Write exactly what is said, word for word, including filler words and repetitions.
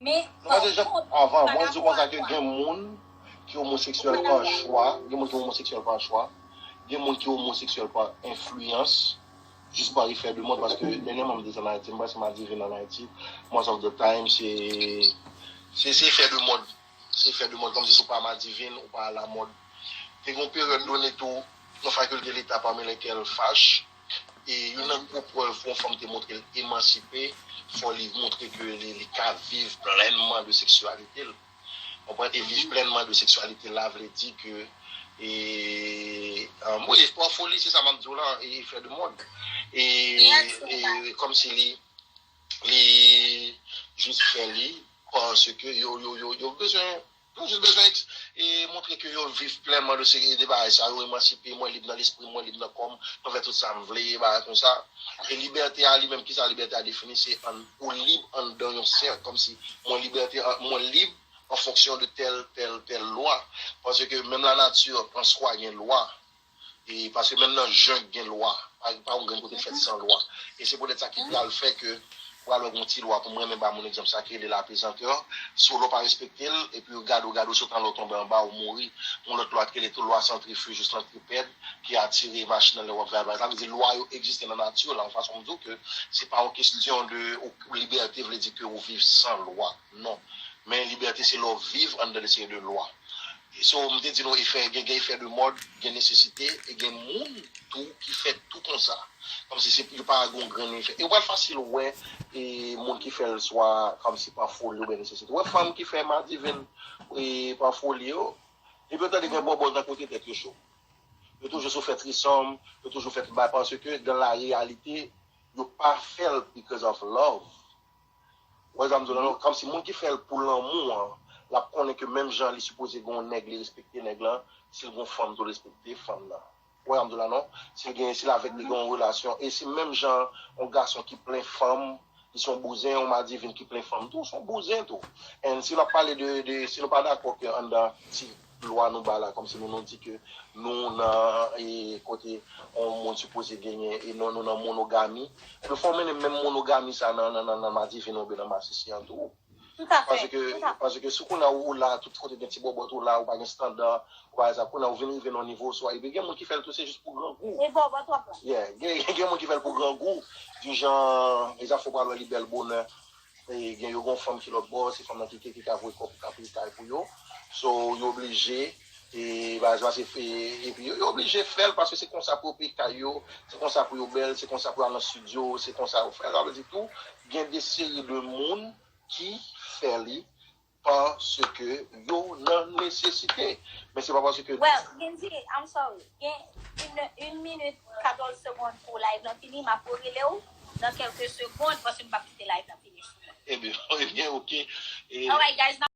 Men, mwen se jan avan, mwen di konsa ke gen moun ki omoseksyèl pa chwa, gen moun ki omoseksyèl pa chwa, gen moun ki omoseksyèl pa enfliyans, jis pa efè de mòd, paske dènyèman m te ann Ayiti, m panse Madivin ann Ayiti, most of the time, se se se efè de mòd. Se efè de mòd, kòmsi si w pa Madivin, ou pa alamòd. Te gen yon peryòd done tou, nan fakilte leta pami lèkèl FACH, e youn nan gwo prèv pou yon fanm te montre l emansipe, fò li montre ke li, li ka viv plènman de seksyalite l. Konprann? E viv plènman de seksyalite l la vle di ke, e, um, wi, pa foli, se sa m ap di w la, e efè de mòd. E, e kòmsi li, li jis fè li, paske yo, yo, yo, yo bezwen, yo jis bezwen eks- e montre ke yo viv plènman de seri de bagay sa, yo emansipe, mwen lib nan lespri m, mwen lib nan kò m, mwen fè tout sa m vle, bagay konsa. E libète a li menm, kisa libète a defini? Se ann, ou lib anndan yon sèk, kòmsi mwen libète, an- mwen lib an fonksyon de tèl, tèl, tèl lwa. Paske menm lanati an swa gen lwa. E paske menm nan jeng gen lwa. Pa, pa yon grenn kote k fèt san lwa. E se poutèt sa ki pral fè ke ou pral wè gen yon ti lwa, pou mwen renmen ba moun egzanp sa ki rele lapezantè. Si w lè w pa respekte l, epi yo gade w, gade w sot anlè w tonbe anba, ou mouri. Yon lòt lwa ki rele tou lwa santrifij ou santripèd, ki atire machin nan lè w ap vale. Sa vle di lwa yo egziste nan nati la, yon fason m di w ke se pa yon kesyon de ou, libète vle di ke ou viv san lwa. Non. Men libète se lè w viv anndan de seri de lwa. E so, m te di nou efè, gen, gen efè de mòd, gen nesesite, e gen moun tou ki fèt tou konsa. Kòmsi se, yo pa gen yon grenn efè. E ou pral fasil wè e moun ki fè l swa kòmsi pa foli oubyen nesesite. Ou wè fanm ki fè madivin e pa foli yo, depi yo tande gen bòbòt nan kote tèt yo cho. Yo toujou sou fè trisòm, yo toujou fè tout bagay, paske dans la réalité, yo pa fè l because of love. Ou wè sa m di w la, non? Kòmsi moun ki fè l pou lanmou an, l ap konnen ke menm jan li sipoze gen yon nèg, li respekte nèg lan, si l gen yon fanm tou, l respekte fanm nan. Ou wè sa m di w la, non? Si l gen, si l avèk li gen yon relasyon, e si menm jan yon gason ki plen fanm, li se yon bouzen, yon madivin ki plen fanm tou, se yon bouzen tou. And si l ap pale de, de, si nou pa dakò ke anndan ti lwa nou ba la, kòmsi nou, nou di ke nou nan, e, kote yon moun sipoze genyen, e non, nou nan monogami. Ebyen, fò w mennen menm monogami sa nan, nan, nan, nan madivin oubyen nan masisi an tou. Paske, paske si kounye a ou la, tout kote gen ti bòbòt ou la, ou pa gen estanda, ou pa gen sa, kounye a ou vin rive nan nivo swa, ebyen gen moun ki fè l tou, se jis pou grangou. E bòbòt w ap pran. Yeah, gen, gen moun ki fè l pou grangou, di jan, e zafè w pral wè li bèl bonè. E gen yo gen yon fanm ki lòt bò, se fanm nan ki, ki, ki ka voye kòb, ki ka peye kay pou yo. So, yo oblije, e, ba, ba, se, e, epi yo, yo oblije fè l paske se konsa pou yo peye kay yo, se konsa pou yo bèl, se konsa pou yo al nan estidyo, se konsa yo fè l. Sa vle di tou, gen de seri de moun ki fè li paske yo nan nesesite. Men se pa paske Well, Gendy, I'm sorry. Gen une, une minute, quatorze secondes pou live lan fini. M ap rele w nan kèlke segond, paske m p ap kite live lan fini sou mwen. Ebyen, ebyen, ok. E Alright, guys,